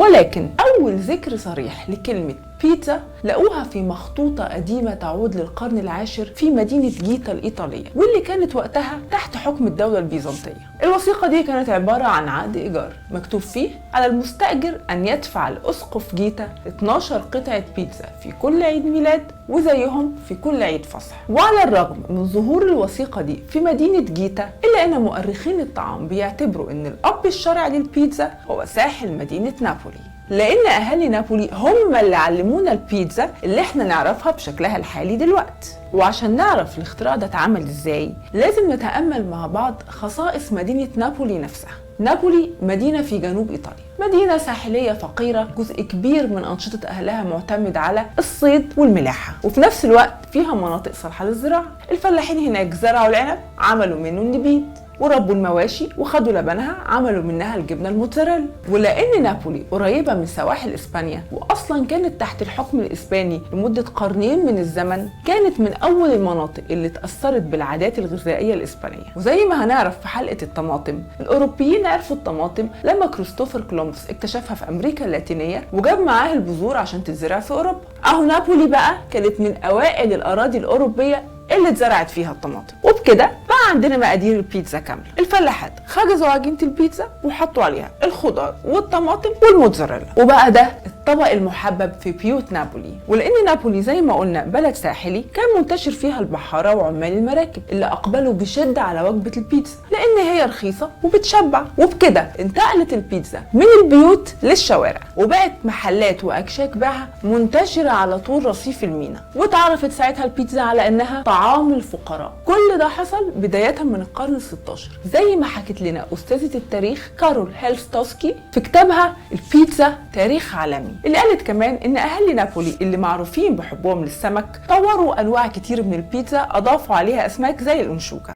ولكن أول ذكر صريح لكلمة بيتزا لقوها في مخطوطة قديمة تعود للقرن العاشر في مدينة جيتا الإيطالية، واللي كانت وقتها تحت حكم الدولة البيزنطية. الوثيقة دي كانت عبارة عن عقد إيجار مكتوب فيه على المستأجر أن يدفع لأسقف جيتا 12 قطعة بيتزا في كل عيد ميلاد وزيهم في كل عيد فصح. وعلى الرغم من ظهور الوثيقة دي في مدينة جيتا، إلا أن مؤرخين الطعام بيعتبروا أن الأب الشرعي للبيتزا هو ساحل مدينة نابولي، لأن أهالي نابولي هم اللي علمونا البيتزا اللي احنا نعرفها بشكلها الحالي دلوقتي. وعشان نعرف الاختراع ده اتعمل ازاي لازم نتأمل مع بعض خصائص مدينة نابولي نفسها. نابولي مدينة في جنوب إيطاليا، مدينة ساحلية فقيرة، جزء كبير من أنشطة أهلها معتمد على الصيد والملاحة، وفي نفس الوقت فيها مناطق صالحة للزراعة. الفلاحين هناك زرعوا العنب، عملوا منه النبيت، وربوا المواشي وخدوا لبنها عملوا منها الجبنة الموتزاريلا. ولأن نابولي قريبة من سواحل إسبانيا وأصلا كانت تحت الحكم الإسباني لمدة قرنين من الزمن، كانت من أول المناطق اللي اتأثرت بالعادات الغذائية الإسبانية. وزي ما هنعرف في حلقة الطماطم، الأوروبيين عرفوا الطماطم لما كريستوفر كولومبوس اكتشفها في أمريكا اللاتينية وجاب معاه البذور عشان تتزرع في أوروبا. أهو نابولي بقى كانت من أوائل الأراضي الأوروبية اللي اتزرعت فيها الطماطم. وبكده بقى عندنا مقادير البيتزا كاملة. الفلاحات خبزوا عجينة البيتزا وحطوا عليها الخضار والطماطم والموتزاريلا، وبقى ده الطبق المحبب في بيوت نابولي. ولأن نابولي زي ما قلنا بلد ساحلي، كان منتشر فيها البحارة وعمال المراكب اللي أقبلوا بشدة على وجبة البيتزا لأن هي رخيصة وبتشبع. وبكده انتقلت البيتزا من البيوت للشوارع، وبقت محلات وأكشاك بيعها منتشرة على طول رصيف المينا، واتعرفت ساعتها البيتزا على إنها طعام الفقراء. كل ده حصل بداية من القرن ال16 زي ما حكت لنا أستاذة التاريخ كارول هيلستوسكي في كتابها البيتزا تاريخ عالمي، اللي قالت كمان إن أهالي نابولي اللي معروفين بحبهم للسمك طوروا أنواع كتير من البيتزا أضافوا عليها أسماك زي الأنشوجة.